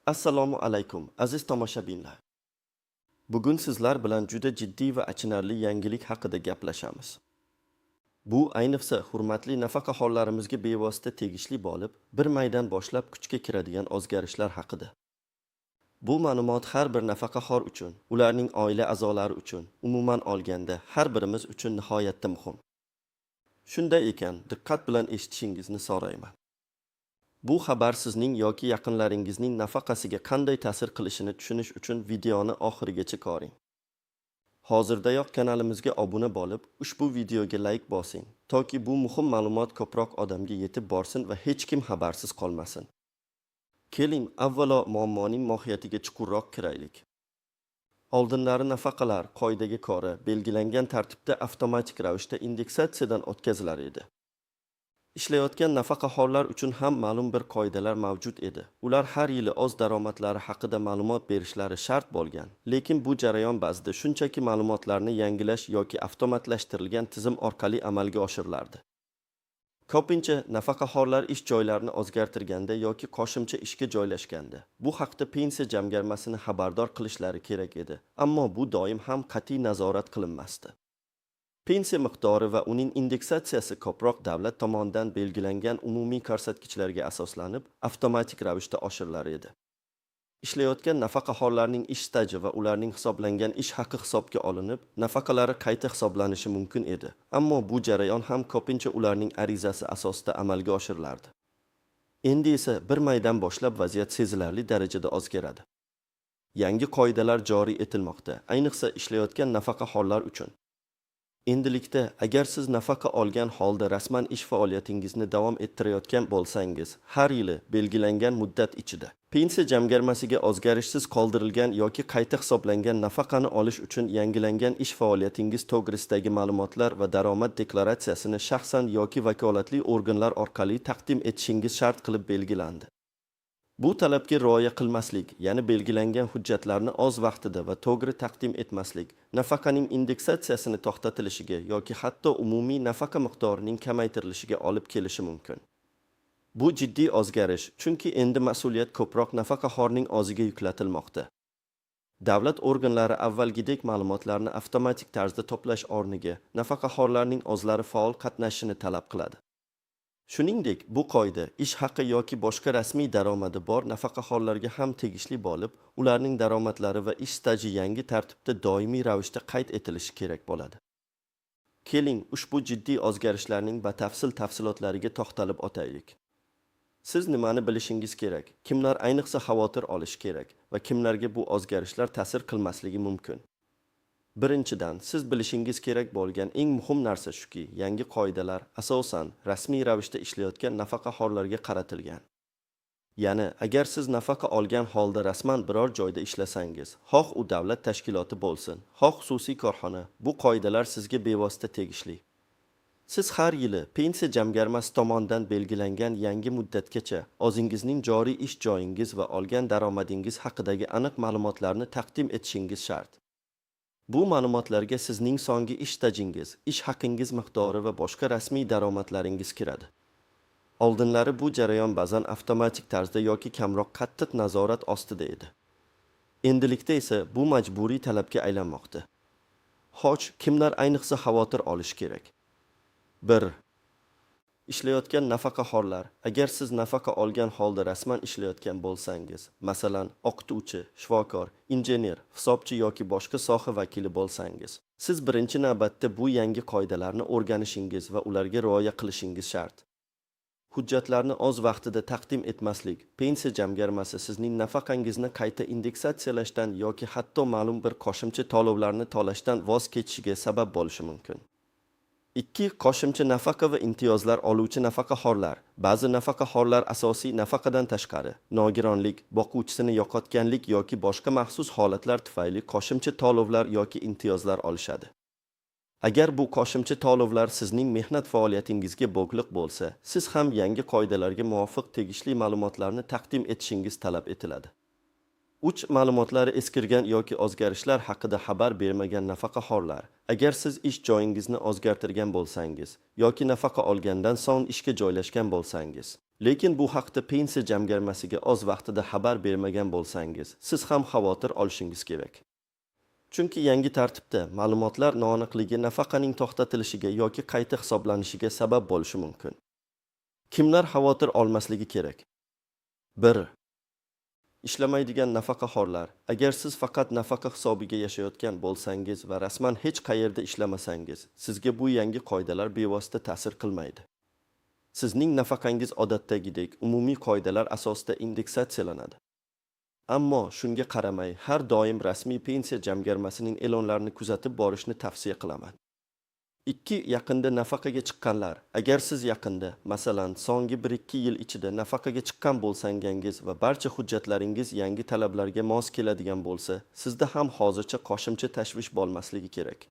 Assalomu alaykum, aziz tomoshabinlar. Bugun sizlar bilan juda jiddiy va achinarli yangilik haqida gaplashamiz. Bu ayniqsa hurmatli nafaqaxorlarimizga bevosita tegishli bo'lib, 1 maydan boshlab kuchga kiradigan o'zgarishlar haqida. Bu ma'lumot har bir nafaqaxor uchun, ularning oila a'zolari uchun, umuman olganda har birimiz uchun nihoyatda muhim. Shunday ekan, diqqat bilan eshitishingizni so'rayman. Bu xabar sizning yoki yaqinlaringizning nafaqasiga qanday ta'sir qilishini tushunish uchun videoni oxirigacha ko'ring. Hozirdayoq kanalimizga obuna bo'lib, ushbu videoga layk bosing, toki bu muhim ma'lumot ko'proq odamga yetib borsin va hech kim xabarsiz qolmasin. Keling, avvalo muammoning mohiyatiga chuqurroq kiraylik. Oldinlari nafaqalar qoidaga ko'ra belgilangan tartibda avtomatik ravishda indeksatsiyadan o'tkazilar edi. Ishlayotgan nafaqaxorlar uchun ham ma'lum bir qoidalar mavjud edi. Ular har yili o'z daromadlari haqida ma'lumot berishlari shart bo'lgan. Lekin bu jarayon ba'zida shunchaki ma'lumotlarni yangilash yoki avtomatlashtirilgan tizim orqali amalga oshirilardi. Ko'pincha nafaqaxorlar ish joylarini o'zgartirganda yoki qo'shimcha ishga joylashganda bu haqda Pensiya jamg'armasini xabardor qilishlari kerak edi. Ammo bu doim ham qat'iy nazorat qilinmasdi. Pensiya miqdori va uning indeksatsiyasi ko'proq davlat tomonidan belgilangan umumiy ko'rsatkichlarga asoslanib, avtomatik ravishda oshirilar edi. Ishlayotgan nafaqaxorlarning ish staji va ularning hisoblangan ish haqi hisobga olinib, nafaqalari qayta hisoblanishi mumkin edi. Ammo bu jarayon ham ko'pincha ularning arizasi asosida amalga oshirilardi. Endi esa 1 maydan boshlab vaziyat sezilarli darajada o'zgaradi. Yangi qoidalar joriy etilmoqda, ayniqsa ishlayotgan nafaqaxorlar uchun. Endilikda agar siz nafaqa olgan holda rasman ish faoliyatingizni davom ettirayotgan bo'lsangiz, har yili belgilangan muddat ichida Pensiya jamg'armasiga o'zgarishsiz qoldirilgan yoki qayta hisoblangan nafaqani olish uchun yangilangan ish faoliyatingiz to'g'risidagi ma'lumotlar va daromad deklaratsiyasini shaxsan yoki vakolatli organlar orqali taqdim etishingiz shart qilib belgilandi. Bu talabga rioya qilmaslik, ya'ni belgilangan hujjatlarni o'z vaqtida va to'g'ri taqdim etmaslik, nafaqaning indeksatsiyasini to'xtatilishiga yoki hatto umumiy nafaqa miqdorining kamaytirilishiga olib kelishi mumkin. Bu jiddiy o'zgarish, chunki endi mas'uliyat ko'proq nafaqaxorning o'ziga yuklatilmoqda. Davlat organlari avvalgidek ma'lumotlarni avtomatik tarzda to'plash o'rniga nafaqaxorlarning o'zlari faol qatnashishini talab qiladi. Shuningdek, bu qoida ish haqi yoki boshqa rasmiy daromadi bor nafaqaxorlarga ham tegishli bo'lib, ularning daromadlari va ish staji yangi tartibda doimiy ravishda qayd etilishi kerak bo'ladi. Keling, ushbu jiddiy o'zgarishlarning batafsil tafsilotlariga to'xtalib o'taylik. Siz nimani bilishingiz kerak? Kimlar ayniqsa xavotir olishi kerak va kimlarga bu o'zgarishlar ta'sir qilmasligi mumkin? Birinchidan, siz bilishingiz kerak bo'lgan eng muhim narsa shuki, yangi qoidalar asosan rasmiy ravishda ishlayotgan nafaqaxorlarga qaratilgan. Ya'ni, agar siz nafaqa olgan holda rasman biror joyda ishlasangiz, xoh u davlat tashkiloti bo'lsin, xoh xususiy korxona, bu qoidalar sizga bevosita tegishli. Siz har yili Pensiya jamg'armasi tomonidan belgilangan yangi muddatgacha o'zingizning joriy ish joyingiz va olgan daromadingiz haqidagi aniq ma'lumotlarni taqdim etishingiz shart. Bu ma'lumotlarga sizning so'nggi ish stajingiz, ish haqingiz miqdori va boshqa rasmiy daromadlaringiz kiradi. Oldinlari bu jarayon ba'zan avtomatik tarzda yoki kamroq qattiq nazorat ostida edi. Endilikda esa bu majburiy talabga aylanmoqda. Xo'sh, kimlar ayniqsa xavotir olishi kerak? 1. Ishlayotgan nafaqaxorlar. Agar siz nafaqa olgan holda rasman ishlayotgan bo'lsangiz, masalan, o'qituvchi, shifokor, injener, hisobchi yoki boshqa soha vakili bo'lsangiz, siz birinchi navbatda bu yangi qoidalarni o'rganishingiz va ularga rioya qilishingiz shart. Hujjatlarni o'z vaqtida taqdim etmaslik Pensiya jamg'armasi sizning nafaqangizni qayta indeksatsiyalashdan yoki hatto ma'lum bir qo'shimcha to'lovlarni to'lashdan voz kechishiga sabab bo'lishi mumkin. 2. Qo'shimcha nafaqa va imtiyozlar oluvchi nafaqaxorlar. Ba'zi nafaqaxorlar asosiy nafaqadan tashqari nogironlik, boquvchisini yo'qotganlik yoki boshqa maxsus holatlar tufayli qo'shimcha to'lovlar yoki imtiyozlar olishadi. Agar bu qo'shimcha to'lovlar sizning mehnat faoliyatingizga bog'liq bo'lsa, siz ham yangi qoidalarga muvofiq tegishli ma'lumotlarni taqdim etishingiz talab etiladi. 3. Ma'lumotlari eskirgan yoki o'zgarishlar haqida xabar bermagan nafaqaxorlar. Agar siz ish joyingizni o'zgartirgan bo'lsangiz yoki nafaqa olgandan so'ng ishga joylashgan bo'lsangiz, Lekin bu haqda pensiya jamg'armasiga o'z vaqtida xabar bermagan bo'lsangiz, siz ham xavotir olishingiz kerak. Chunki yangi tartibda ma'lumotlar noaniqligi nafaqaning to'xtatilishiga yoki qayta hisoblanishiga sabab bo'lishi mumkin. Kimlar xavotir olmasligi kerak? 1. Ishlamaydigan nafaqaxo'rlar. Agar siz faqat nafaqa hisobiga yashayotgan bo'lsangiz va rasman hech qayerda ishlamasangiz, sizga bu yangi qoidalar bevosita ta'sir qilmaydi. Sizning nafaqangiz odatdagidek umumiy qoidalar asosida indeksatsiyalanadi. Ammo shunga qaramay, har doim rasmiy pensiya jamg'armasining e'lonlarini kuzatib borishni tavsiya qilaman. 2. Yaqinda nafaqaga chiqqanlar. Agar siz yaqinda, masalan, so'nggi 1-2 yil ichida nafaqaga chiqqan bo'lsangiz va barcha hujjatlaringiz yangi talablarga mos keladigan bo'lsa, sizda ham hozircha qo'shimcha tashvish bo'lmasligi kerak.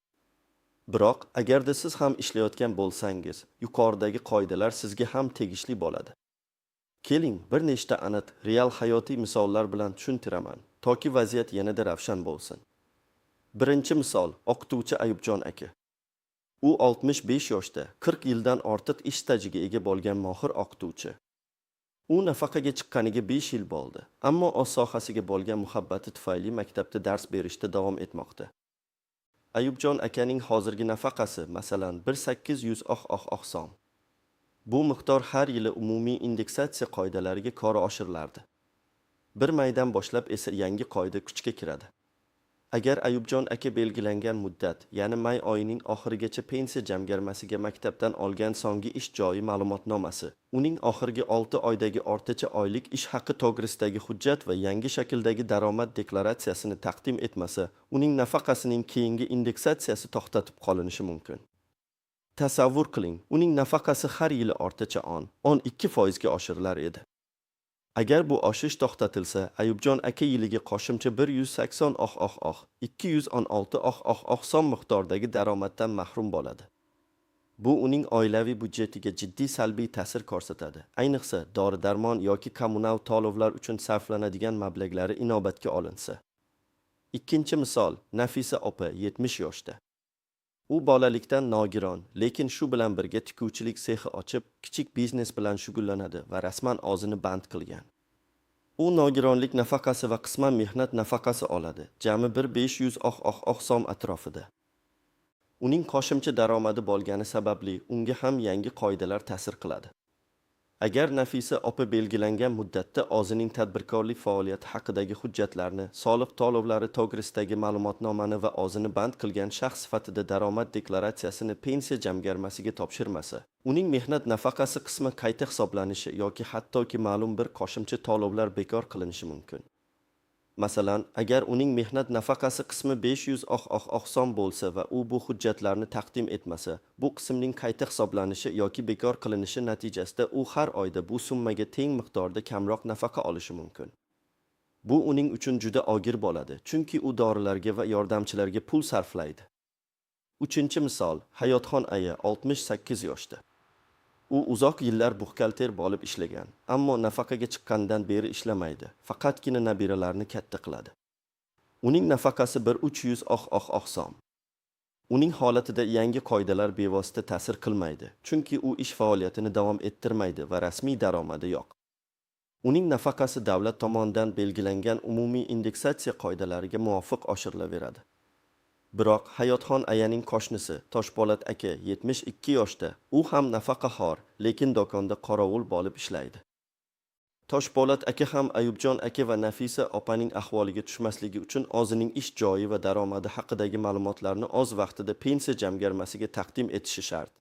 Biroq, agarda siz ham ishlayotgan bo'lsangiz, yuqoridagi qoidalar sizga ham tegishli bo'ladi. Keling, bir nechta aniq real hayotiy misollar bilan tushuntiraman, toki vaziyat yanada ravshan bo'lsin. Birinchi misol: o'qituvchi Ayubjon aka. U 65 yoshda, 40 yildan ortiq ish stajiga ega bo'lgan mohir o'qituvchi. U nafaqaga chiqqaniga 5 yil bo'ldi, ammo o'z sohasiga bo'lgan muhabbati tufayli maktabda dars berishda davom etmoqda. Ayubjon akaning hozirgi nafaqasi, masalan, 1800 oh oh oh so'm. Bu miqdor har yili umumiy indeksatsiya qoidalariga ko'ra oshirilardi. 1 maydan boshlab esa yangi qoida kuchga kiradi. Agar Ayubjon aka belgilangan muddat, ya'ni may oyining oxirigacha pensiya jamg'armasiga maktabdan olgan so'nggi ish joyi ma'lumotnomasi, uning oxirgi 6 oydagi o'rtacha oylik ish haqi to'g'risidagi hujjat va yangi shakldagi daromad deklaratsiyasini taqdim etmasa, uning nafaqasining keyingi indeksatsiyasi to'xtatib qolinishi mumkin. Tasavvur qiling, uning nafaqasi har yili o'rtacha 10, 12 foizga oshirilar edi. Agar bu oshish to'xtatilsa, Ayubjon aka yiliga qo'shimcha 180 oh oh oh, 216 oh oh oh so'm miqdordagi daromaddan mahrum bo'ladi. Bu uning oilaviy byudjetiga jiddiy salbiy ta'sir ko'rsatadi. Ayniqsa, dori-darmon yoki kommunal to'lovlar uchun sarflanadigan mablag'lari inobatga olinsa. Ikkinchi misol: Nafisa opa, 70 yoshda. U bolalikdan nogiron, lekin shu bilan birga tikuvchilik sexi ochib, kichik biznes bilan shug'ullanadi va rasman o'zini band qilgan. U nogironlik nafaqasi va qisman mehnat nafaqasi oladi, jami 1500 oh oh oh so'm atrofida. Uning qo'shimcha daromadi bo'lgani sababli unga ham yangi qoidalar ta'sir qiladi. Agar Nafisa opa belgilangan muddatda o'zining tadbirkorlik faoliyati haqidagi hujjatlarni, soliq to'lovlari to'g'risidagi ma'lumotnomani va o'zini band qilgan shaxs sifatida daromad deklaratsiyasini pensiya jamg'armasiga topshirmasa, uning mehnat nafaqasi qismi qayta hisoblanishi yoki hattoki ma'lum bir qo'shimcha to'lovlar bekor qilinishi mumkin. Masalan, agar uning mehnat nafaqasi qismi 500 oh oh oh so'm bo'lsa va u bu hujjatlarni taqdim etmasa, bu qismning qayta hisoblanishi yoki bekor qilinishi natijasida u har oyda bu summaga teng miqdorda kamroq nafaqa olishi mumkin. Bu uning uchun juda og'ir bo'ladi, chunki u dorilarga va yordamchilarga pul sarflaydi. Uchinchi misol: Hayotxon aya, 68 yoshda. U uzoq yillar buxgalter bo'lib ishlagan, ammo nafaqaga chiqqandan beri ishlamaydi, faqatgina nabiralarini katta qiladi. Uning nafaqasi 1300 oh oh oh so'm. Uning holatida yangi qoidalar bevosita ta'sir qilmaydi, chunki u ish faoliyatini davom ettirmaydi va rasmiy daromadi yo'q. Uning nafaqasi davlat tomonidan belgilangan umumiy indeksatsiya qoidalariga muvofiq oshirilaveradi. Biroq Hayotxon ayaning qo'shnisi Toshpo'lat aka 72 yoshda. U ham nafaqaxo'r, lekin do'konda qorovul bo'lib ishlaydi. Toshpo'lat aka ham Ayubjon aka va Nafisa opaning ahvoliga tushmasligi uchun o'zining ish joyi va daromadi haqidagi ma'lumotlarni o'z vaqtida pensiya jamg'armasiga taqdim etishi shart.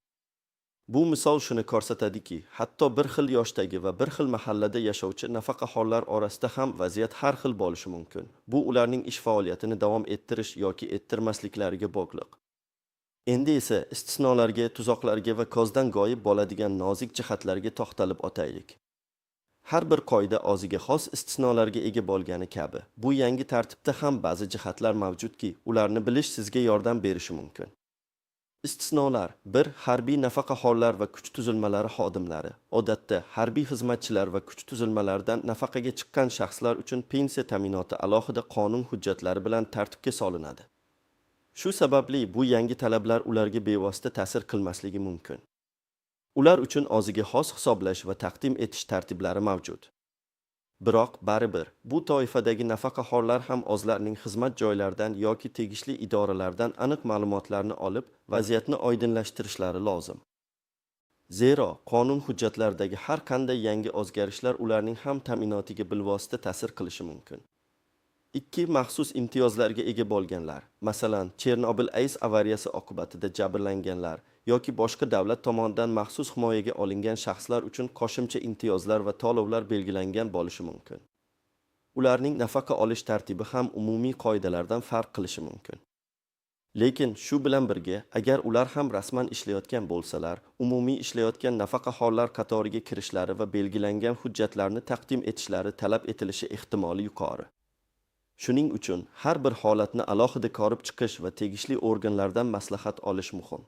Bu misol shuni ko'rsatadiki, hatto bir xil yoshdagi va bir xil mahallada yashovchi nafaqaxo'rlar orasida ham vaziyat har xil bo'lishi mumkin. Bu ularning ish faoliyatini davom ettirish yoki ettirmasliklariga bog'liq. Endi esa istisnolarga, tuzoqlarga va ko'zdan g'oyib bo'ladigan nozik jihatlarga to'xtalib o'taylik. Har bir qoida o'ziga xos istisnolarga ega bo'lgani kabi, bu yangi tartibda ham ba'zi jihatlar mavjudki, ularni bilish sizga yordam berishi mumkin. Istisnolar: 1. Harbiy nafaqaxo'rlar va kuch tuzilmalari xodimlari. Odatda harbiy xizmatchilar va kuch tuzilmalaridan nafaqaga chiqqan shaxslar uchun pensiya ta'minoti alohida qonun hujjatlari bilan tartibga solinadi. Shu sababli bu yangi talablar ularga bevosita ta'sir qilmasligi mumkin. Ular uchun o'ziga xos hisoblash va taqdim etish tartiblari mavjud. Biroq baribir bu toifadagi nafaqaxo'rlar ham o'zlarining xizmat joylaridan yoki tegishli idoralardan aniq ma'lumotlarni olib, vaziyatni oydinlashtirishlari lozim. Zero qonun hujjatlaridagi har qanday yangi o'zgarishlar ularning ham ta'minotiga bilvosita ta'sir qilishi mumkin. 2. Maxsus imtiyozlarga ega bo'lganlar, masalan, Chernobil AES avariyasi oqibatida jabrlanganlar yoki boshqa davlat tomonidan maxsus himoyaga olingan shaxslar uchun qo'shimcha imtiyozlar va to'lovlar belgilangan bo'lishi mumkin. Ularning nafaqa olish tartibi ham umumiy qoidalardan farq qilishi mumkin. Lekin shu bilan birga, agar ular ham rasman ishlayotgan bo'lsalar, umumiy ishlayotgan nafaqaxo'rlar qatoriga kirishlari va belgilangan hujjatlarni taqdim etishlari talab etilishi ehtimoli yuqori. Shuning uchun har bir holatni alohida ko'rib chiqish va tegishli organlardan maslahat olish muhim.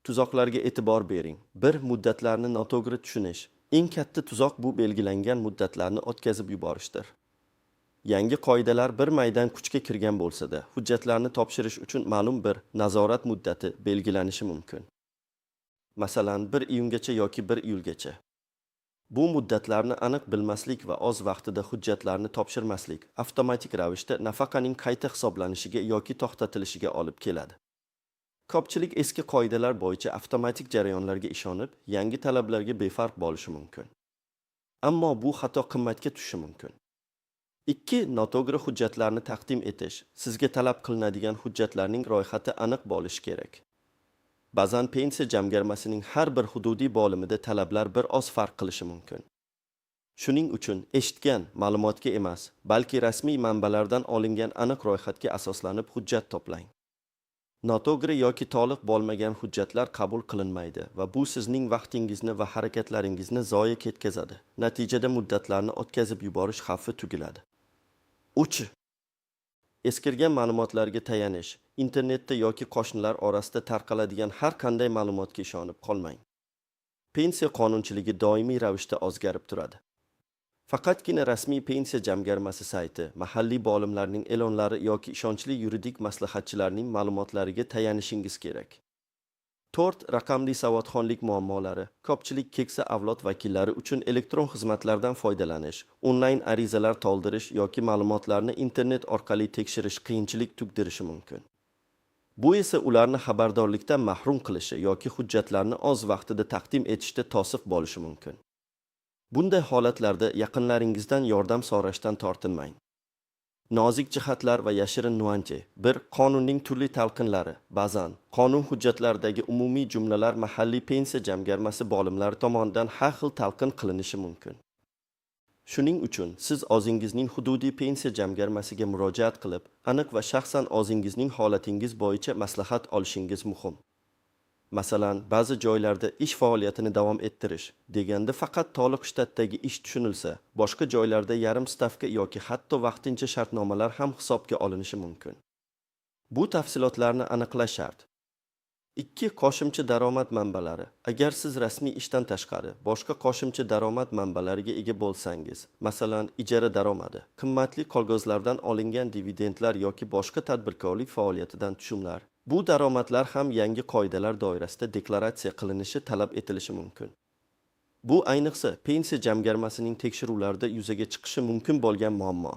Tuzoqlarga e'tibor bering. 1. Muddatlarni noto'g'ri tushunish. Eng katta tuzoq bu belgilangan muddatlarni o'tkazib yuborishdir. Yangi qoidalar 1 maydan kuchga kirgan bo'lsa-da, hujjatlarni topshirish uchun ma'lum bir nazorat muddati belgilanishi mumkin. Masalan, 1 iyungacha yoki 1 iyulgacha. Bu muddatlarni aniq bilmaslik va o'z vaqtida hujjatlarni topshirmaslik avtomatik ravishda nafaqaning qayta hisoblanishiga yoki to'xtatilishiga olib keladi. Ko'pchilik eski qoidalar bo'yicha avtomatik jarayonlarga ishonib, yangi talablarga befarq bo'lishi mumkin. Ammo bu xato qimmatga tushishi mumkin. 2. Noto'g'ri hujjatlarni taqdim etish. Sizga talab qilinadigan hujjatlarning ro'yxati aniq bo'lishi kerak. Ba'zan pensiya jamg'armasining har bir hududiy bo'limida talablar bir oz farq qilishi mumkin. Shuning uchun eshitgan ma'lumotga emas, balki rasmiy manbalardan olingan aniq ro'yxatga asoslanib hujjat to'plang. Noto'g'ri yoki to'liq bo'lmagan hujjatlar qabul qilinmaydi va bu sizning vaqtingizni va harakatlaringizni zoye ketkazadi. Natijada muddatlarni o'tkazib yuborish xavfi tug'iladi. 3. Eskirgan ma'lumotlarga tayanish. Internetda yoki qo'shnilar orasida tarqaladigan har qanday ma'lumotga ishonib qolmang. Pensiya qonunchiligi doimiy ravishda o'zgarib turadi. Faqatgina rasmiy pensiya jamg'armasi sayti, mahalliy bo'limlarning e'lonlari yoki ishonchli yuridik maslahatchilarning ma'lumotlariga tayanishingiz kerak. 4. Raqamli savodxonlik muammolari. Ko'pchilik keksa avlod vakillari uchun elektron xizmatlardan foydalanish, onlayn arizalar to'ldirish yoki ma'lumotlarni internet orqali tekshirish qiyinchilik tugdirishi mumkin. Bu esa ularni xabardorlikdan mahrum qilishi yoki hujjatlarni o'z vaqtida taqdim etishda to'siq bo'lishi mumkin. Bunday holatlarda yaqinlaringizdan yordam so'rashdan tortinmang. Nozik jihatlar va yashirin нюансы. 1. Qonunning turli talqinlari. Ba'zan qonun hujjatlaridagi umumiy jumlalar mahalliy pensiya jamg'armasi bo'limlari tomonidan har xil talqin qilinishi mumkin. Shuning uchun siz o'zingizning hududiy pensiya jamg'armasiga murojaat qilib, aniq va shaxsan o'zingizning holatingiz bo'yicha maslahat olishingiz muhim. Masalan, ba'zi joylarda ish faoliyatini davom ettirish deganda faqat to'liq shtatdagi ish tushunilsa, boshqa joylarda yarim stavka yoki hatto vaqtincha shartnomalar ham hisobga olinishi mumkin. Bu tafsilotlarni aniqlash shart. 2. Qo'shimcha daromad manbalari. Agar siz rasmiy ishdan tashqari boshqa qo'shimcha daromad manbalariga ega bo'lsangiz, masalan, ijara daromadi, qimmatli qog'ozlardan olingan dividendlar yoki boshqa tadbirkorlik faoliyatidan tushumlar, bu daromadlar ham yangi qoidalar doirasida deklaratsiya qilinishi talab etilishi mumkin. Bu ayniqsa pensiya jamg'armasining tekshiruvlarida yuzaga chiqishi mumkin bo'lgan muammo.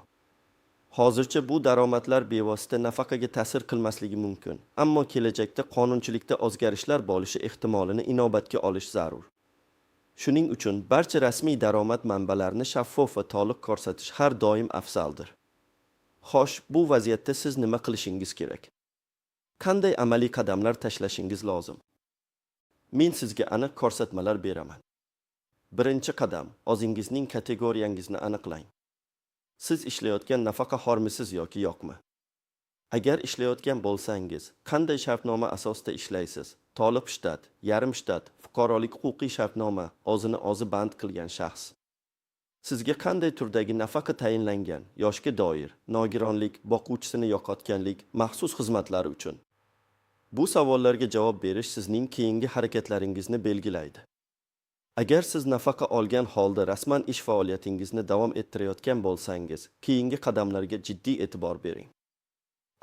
Hozircha bu daromadlar bevosita nafaqaga ta'sir qilmasligi mumkin, ammo kelajakda qonunchilikda o'zgarishlar bo'lishi ehtimolini inobatga olish zarur. Shuning uchun barcha rasmiy daromad manbalarini shaffof va to'liq ko'rsatish har doim afzaldir. Xo'sh, bu vaziyatda siz nima qilishingiz kerak? Qanday amaliy qadamlar tashlashingiz lozim? Men sizga aniq ko'rsatmalar beraman. Birinchi qadam: o'zingizning kategoriyangizni aniqlang. Siz ishlayotgan nafaqaxo'rmisiz yoki yo'qmi? Agar ishlayotgan bo'lsangiz, qanday shartnoma asosida ishlaysiz? To'liq shtat, yarim shtat, fuqarolik huquqiy shartnoma, o'zini o'zi band qilgan shaxs. Sizga qanday turdagi nafaqa tayinlangan? Yoshga doir, nogironlik, boquvchisini yo'qotganlik, maxsus xizmatlari uchun. Bu savollarga javob berish sizning keyingi harakatlaringizni belgilaydi. Agar siz nafaqa olgan holda rasman ish faoliyatingizni davom ettirayotgan bo'lsangiz, keyingi qadamlarga jiddiy e'tibor bering.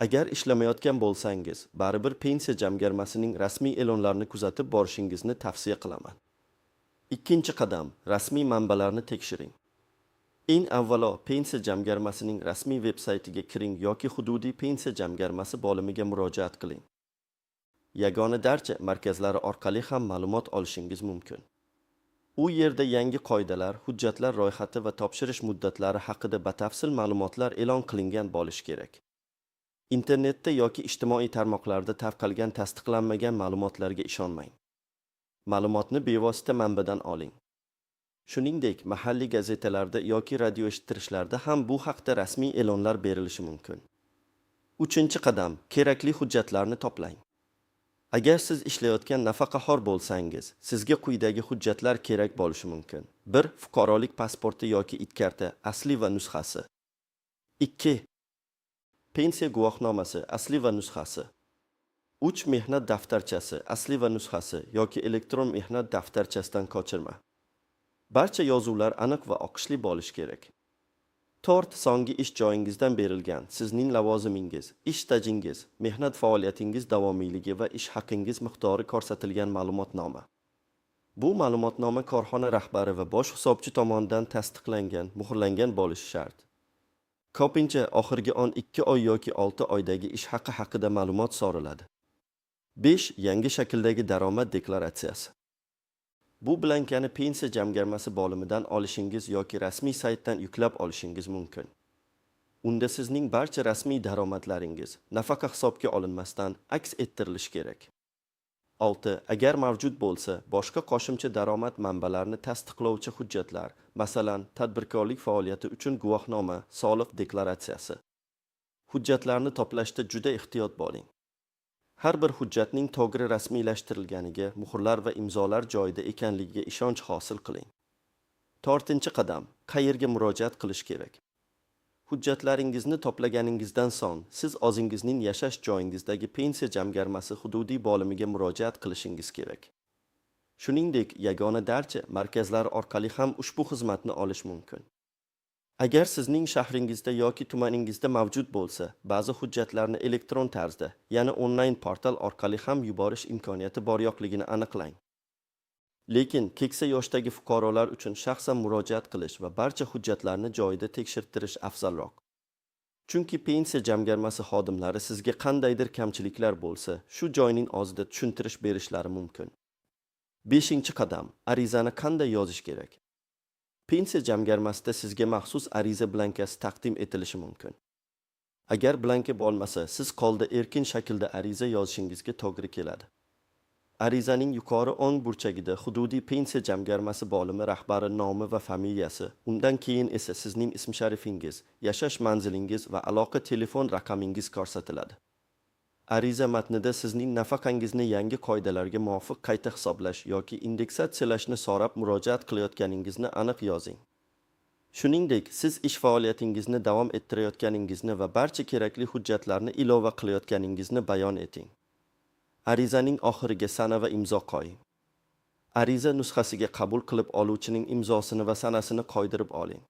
Agar ishlamayotgan bo'lsangiz, baribir pensiya jamg'armasining rasmiy e'lonlarini kuzatib borishingizni tavsiya qilaman. Ikkinchi qadam: rasmiy manbalarni tekshiring. Eng avvalo Pensiya jamg'armasining rasmiy veb-saytiga kiring yoki hududiy Pensiya jamg'armasi bo'limiga murojaat qiling. Yagona darcha markazlari orqali ham ma'lumot olishingiz mumkin. U yerda yangi qoidalar, hujjatlar ro'yxati va topshirish muddatlari haqida batafsil ma'lumotlar e'lon qilingan bo'lishi kerak. Internetda yoki ijtimoiy tarmoqlarda tarqalgan tasdiqlanmagan ma'lumotlarga ishonmang. Ma'lumotni bevosita manbadan oling. Shuningdek, mahalliy gazetalarda yoki radio eshittirishlarda ham bu haqda rasmiy e'lonlar berilishi mumkin. Uchinchi qadam: kerakli hujjatlarni to'plang. Agar siz ishlayotgan nafaqaxo'r bo'lsangiz, sizga quyidagi hujjatlar kerak bo'lishi mumkin. 1. Fuqarolik pasporti yoki ID karta, asli va nusxasi. 2. Pensiya guvohnomasi, asli va nusxasi. 3. Mehnat daftarchasi, asli va nusxasi yoki elektron mehnat daftarchasidan ko'chirma. Barcha yozuvlar aniq va oqishli bo'lishi kerak. 4. So'nggi ish joyingizdan berilgan sizning lavozimingiz, ish stajingiz, mehnat faoliyatingiz davomiyligi va ish haqingiz miqdori ko'rsatilgan ma'lumotnoma. Bu ma'lumotnoma korxona rahbari va bosh hisobchi tomonidan tasdiqlangan, muhrlangan bo'lishi shart. Ko'pincha oxirgi 12 oy yoki 6 oydagi ish haqi haqida ma'lumot so'raladi. 5. Yangi shakldagi daromad deklaratsiyasi. Bu blankani Pensiya jamg'armasi bo'limidan olishingiz yoki rasmiy saytdan yuklab olishingiz mumkin. Unda sizning barcha rasmiy daromadlaringiz nafaqa hisobga olinmasdan aks ettirilishi kerak. 6. Agar mavjud bo'lsa, boshqa qo'shimcha daromad manbalarini tasdiqlovchi hujjatlar, masalan, tadbirkorlik faoliyati uchun guvohnoma, soliq deklaratsiyasi. Hujjatlarni to'plashda juda ehtiyot bo'ling. Har bir hujjatning to'g'ri rasmiylashtirilganiga, muhrlar va imzolar joyida ekanligiga ishonch hosil qiling. To'rtinchi qadam: qayerga murojaat qilish kerak? Hujjatlaringizni to'plaganingizdan so'ng, siz o'zingizning yashash joyingizdagi Pensiya jamg'armasi hududiy bo'limiga murojaat qilishingiz kerak. Shuningdek, yagona darcha markazlari orqali ham ushbu xizmatni olish mumkin. Agar sizning shahringizda yoki tumaningizda mavjud bo'lsa, ba'zi hujjatlarni elektron tarzda, ya'ni onlayn portal orqali ham yuborish imkoniyati bor yo'qligini aniqlang. Lekin keksa yoshdagi fuqarolar uchun shaxsan murojaat qilish va barcha hujjatlarni joyida tekshirtirish afzalroq. Chunki Pensiya jamg'armasi xodimlari sizga qandaydir kamchiliklar bo'lsa, shu joyning o'zida tushuntirish berishlari mumkin. Beshinchi qadam: arizani qanday yozish kerak? Pensiya jamg'armasida sizga maxsus ariza blankasi taqdim etilishi mumkin. Agar blanka bo'lmasa, siz qo'lda erkin shaklda ariza yozishingizga to'g'ri keladi. Arizaning yuqori o'ng burchagida hududiy Pensiya jamg'armasi bo'limi rahbari nomi va familiyasi, undan keyin esa sizning ism sharifingiz, yashash manzilingiz va aloqa telefon raqamingiz ko'rsatiladi. Ariza matnida sizning nafaqangizni yangi qoidalarga muvofiq qayta hisoblash yoki indeksatsiyalashni so'rab murojaat qilayotganingizni aniq yozing. Shuningdek, siz ish faoliyatingizni davom ettirayotganingizni va barcha kerakli hujjatlarni ilova qilayotganingizni bayon eting. Arizaning oxiriga sana va imzo qo'ying. Ariza nusxasiga qabul qilib oluvchining imzosini va sanasini qo'ydirib oling.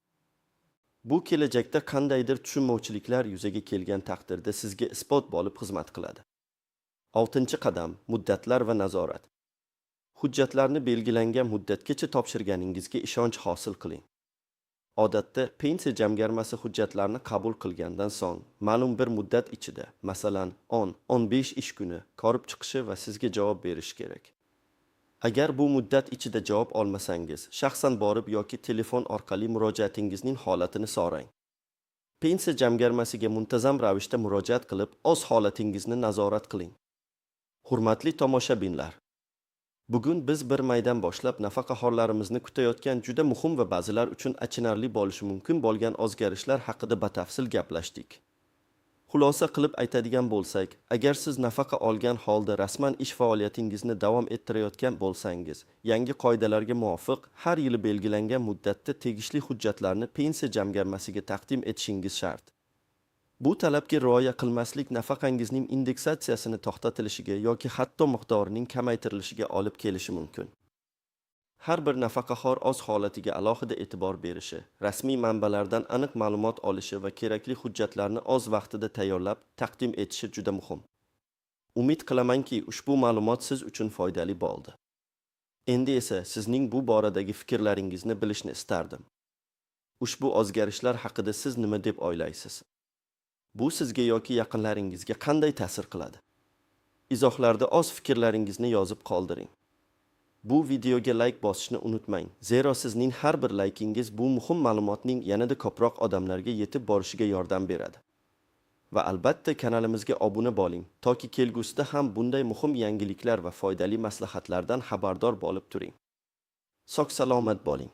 Bu kelajakda qandaydir tushunmovchiliklar yuzaga kelgan taqdirda sizga isbot bo'lib xizmat qiladi. Oltinchi qadam: muddatlar va nazorat. Hujjatlarni belgilangan muddatgacha topshirganingizga ishonch hosil qiling. Odatda Pensiya jamg'armasi hujjatlarni qabul qilgandan so'ng ma'lum bir muddat ichida, masalan, 10-15 ish kuni ko'rib chiqishi va sizga javob berishi kerak. Agar bu muddat ichida javob olmasangiz, shaxsan borib yoki telefon orqali murojaatingizning holatini so'rang. Pensiya jamg'armasiga muntazam ravishda murojaat qilib, o'z holatingizni nazorat qiling. Hurmatli tomoshabinlar, bugun biz 1 maydan boshlab nafaqaxo'rlarimizni kutayotgan juda muhim va ba'zilar uchun achinarli bo'lishi mumkin bo'lgan o'zgarishlar haqida batafsil gaplashdik. Xulosa qilib aytadigan bo'lsak, agar siz nafaqa olgan holda rasman ish faoliyatingizni davom ettirayotgan bo'lsangiz, yangi qoidalarga muvofiq har yili belgilangan muddatda tegishli hujjatlarni Pensiya jamg'armasiga taqdim etishingiz shart. Bu talabga rioya qilmaslik nafaqangizning indeksatsiyasini to'xtatilishiga yoki hatto miqdorining kamaytirilishiga olib kelishi mumkin. Har bir nafaqaxo'r o'z holatiga alohida e'tibor berishi, rasmiy manbalardan aniq ma'lumot olishi va kerakli hujjatlarni o'z vaqtida tayyorlab taqdim etishi juda muhim. Umid qilamanki, ushbu ma'lumot siz uchun foydali bo'ldi. Endi esa sizning bu boradagi fikrlaringizni bilishni istardim. Ushbu o'zgarishlar haqida siz nima deb o'ylaysiz? Bu sizga yoki yaqinlaringizga qanday ta'sir qiladi? Izohlarda o'z fikrlaringizni yozib qoldiring. Bu videoga layk bosishni unutmang, zero sizning har bir laykingiz bu muhim ma'lumotning yanada ko'proq odamlarga yetib borishiga yordam beradi. Va albatta kanalimizga obuna bo'ling, toki kelgusida ham bunday muhim yangiliklar va foydali maslahatlardan xabardor bo'lib turing. Sog' salomat bo'ling.